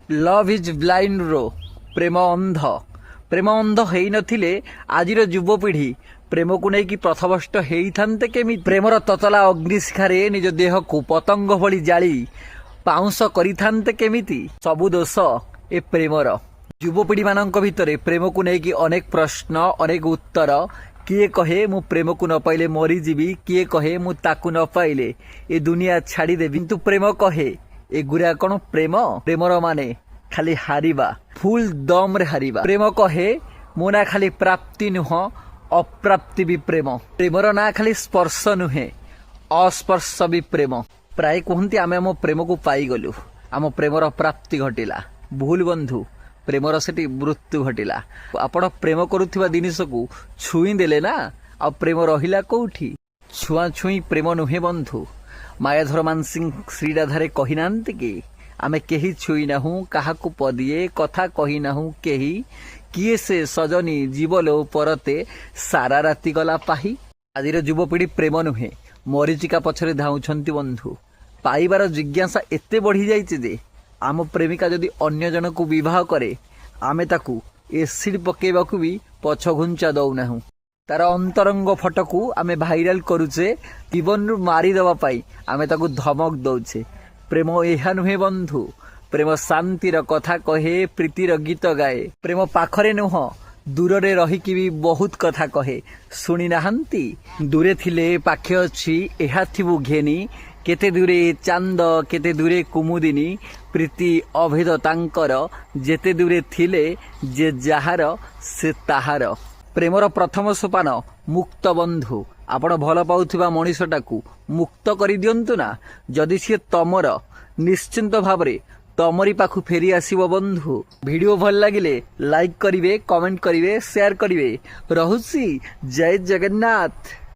Love is blind bro. ପ୍ରେମ ଅନ୍ଧ। ପ୍ରେମ ଅନ୍ଧ ହେଇନଥିଲେ ଆଜିର ଯୁବପିଢ଼ି ପ୍ରେମକୁ ନେଇକି ପଥଭ୍ରଷ୍ଟ ହେଇଥାନ୍ତେ କେମିତି? ପ୍ରେମର ତତଲା ଅଗ୍ନିଶିଖାରେ ନିଜ ଦେହକୁ ପତଙ୍ଗ ଭଳି ଜାଳି ପାଉଁଶ କରିଥାନ୍ତେ କେମିତି? ସବୁ ଦୋଷ ଏ ପ୍ରେମର। ଯୁବପିଢ଼ିମାନଙ୍କ ଭିତରେ ପ୍ରେମକୁ ନେଇକି ଅନେକ ପ୍ରଶ୍ନ, ଅନେକ ଉତ୍ତର। କିଏ କହେ ମୁଁ ପ୍ରେମକୁ ନ ପାଇଲେ ମରିଯିବି, କିଏ କହେ ମୁଁ ତାକୁ ନ ପାଇଲେ ଏ ଦୁନିଆ ଛାଡ଼ିଦେବି। କିନ୍ତୁ ପ୍ରେମ କହେ, ଏଗୁରା କ'ଣ ପ୍ରେମ? ପ୍ରେମର ମାନେ ଖାଲି ହାରିବା, ଫୁଲ ଦମରେ ହାରିବା। ପ୍ରେମ କହେ, ମୋ ନା ଖାଲି ପ୍ରାପ୍ତି ନୁହଁ, ଅପ୍ରାପ୍ତି ବି ପ୍ରେମ। ପ୍ରେମର ନାଁ ଖାଲି ସ୍ପର୍ଶ ନୁହେଁ, ଅସ୍ପର୍ଶ ବି ପ୍ରେମ। ପ୍ରାୟ କୁହନ୍ତି, ଆମେ ଆମ ପ୍ରେମକୁ ପାଇଗଲୁ, ଆମ ପ୍ରେମର ପ୍ରାପ୍ତି ଘଟିଲା। ଭୁଲ ବନ୍ଧୁ, ପ୍ରେମର ସେଠି ମୃତ୍ୟୁ ଘଟିଲା। ଆପଣ ପ୍ରେମ କରୁଥିବା ଜିନିଷକୁ ଛୁଇଁ ଦେଲେ ନା, ଆଉ ପ୍ରେମ ରହିଲା କୋଉଠି? ଛୁଆଁ ଛୁଇଁ ପ୍ରେମ ନୁହେଁ ବନ୍ଧୁ। ମାୟାଧର ମାନସିଂହ ଶ୍ରୀରାଧାରେ କହିନାହାନ୍ତି କି, ଆମେ କେହି ଛୁଇଁ ନାହୁଁ କାହାକୁ ପଦିଏ, କଥା କହିନାହୁଁ କେହି, କିଏ ସେ ସଜନୀ ଜୀବଲୋ ପରତେ ସାରା ରାତି ଗଲା ପାହି। ଆଜିର ଯୁବପିଢ଼ି ପ୍ରେମ ନୁହେଁ, ମରିଚିକା ପଛରେ ଧାଉଁଛନ୍ତି ବନ୍ଧୁ। ପାଇବାର ଜିଜ୍ଞାସା ଏତେ ବଢ଼ିଯାଇଛି ଯେ ଆମ ପ୍ରେମିକା ଯଦି ଅନ୍ୟ ଜଣକୁ ବିବାହ କରେ, ଆମେ ତାକୁ ଏସିଡ୍ ପକେଇବାକୁ ବି ପଛଘୁଞ୍ଚା ଦଉନାହୁଁ। ତାର ଅନ୍ତରଙ୍ଗ ଫଟୋକୁ ଆମେ ଭାଇରାଲ କରୁଛେ। ଜୀବନରୁ ମାରିଦେବା ପାଇଁ ଆମେ ତାକୁ ଧମକ ଦଉଛେ। ପ୍ରେମ ଏହା ନୁହେଁ ବନ୍ଧୁ। ପ୍ରେମ ଶାନ୍ତିର କଥା କହେ, ପ୍ରୀତିର ଗୀତ ଗାଏ। ପ୍ରେମ ପାଖରେ ନୁହଁ, ଦୂରରେ ରହିକି ବି ବହୁତ କଥା କହେ। ଶୁଣି ନାହାନ୍ତି, ଦୂରେ ଥିଲେ ପାଖେ ଅଛି ଏହା ଥିବୁ ଘେନି, କେତେ ଦୂରେ ଚାନ୍ଦ କେତେ ଦୂରେ କୁମୁଦିନୀ, ପ୍ରୀତି ଅଭେଦ ତାଙ୍କର ଯେତେ ଦୂରେ ଥିଲେ, ଯେ ଯାହାର ସେ ତାହାର। ପ୍ରେମର ପ୍ରଥମ ସୋପାନ ମୁକ୍ତ ବନ୍ଧୁ। ଆପଣ ଭଲ ପାଉଥିବା ମଣିଷଟାକୁ ମୁକ୍ତ କରିଦିଅନ୍ତୁ ନା। ଯଦି ସିଏ ତମର, ନିଶ୍ଚିନ୍ତ ଭାବରେ ତମରି ପାଖକୁ ଫେରି ଆସିବ ବନ୍ଧୁ। ଭିଡ଼ିଓ ଭଲ ଲାଗିଲେ ଲାଇକ୍ କରିବେ, କମେଣ୍ଟ କରିବେ, ସେୟାର କରିବେ। ରହୁଛି, ଜୟ ଜଗନ୍ନାଥ।